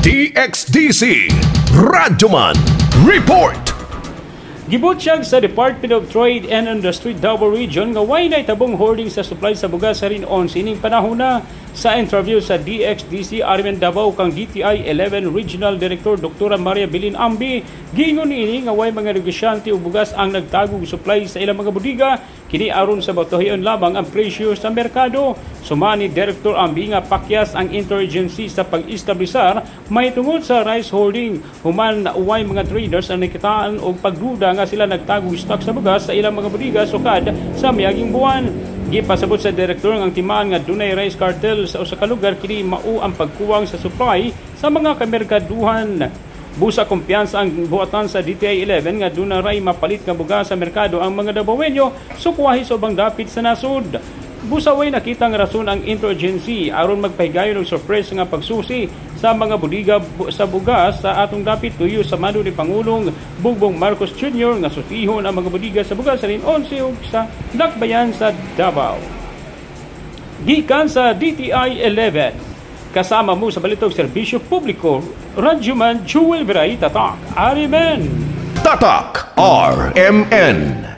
DXDC Radyoman Report. Gibutsyag sa Department of Trade and Industry Davao Region nga way tabong hoarding sa supply sa bugas sa rin-on sining panahon na. Sa interview sa DXDC RMN Davao kang DTI 11 Regional Director Dr. Maria Bilin Ambi, giingon niini nga way mga negosyante og bugas ang nagtagog supply sa ilang mga budiga kini aron sa batuhion lamang ang presyo sa merkado. Sumani Director Ambi nga pakyas ang interagency sa pag-establisar mahitungod sa rice hoarding, human way mga traders ang nakitaan og pagduda nga sila nagtagog stock sa bugas sa ilang mga budiga sukad sa miaging buwan. Gipasabot sa direktor ang timaan nga dunay rice cartel sa usa ka lugar, kini mao ang pagkuwang sa supply sa mga kamerkaduhan. Busa kumpiyansa ang buhatan sa DTI 11 nga duna ray mapalit nga bugas sa merkado ang mga Dabawenyo sukwahi sa ubang dapit sa nasod. Busa way nakita nga rason ang interagency aron magpahigayon og surprise nga pagsusi sa mga budiga sa bugas sa atong dapit, tuyo sa mando ni Pangulong Bongbong Marcos Jr. nga susihon ang mga budiga sa bugas sa rin-11 ug sa dakbayan sa Davao. Gikan sa DTI 11, kasama mo sa balitog serbisyo publiko, Radyoman Jewel Viray, Tatak, RMN. Tatak RMN.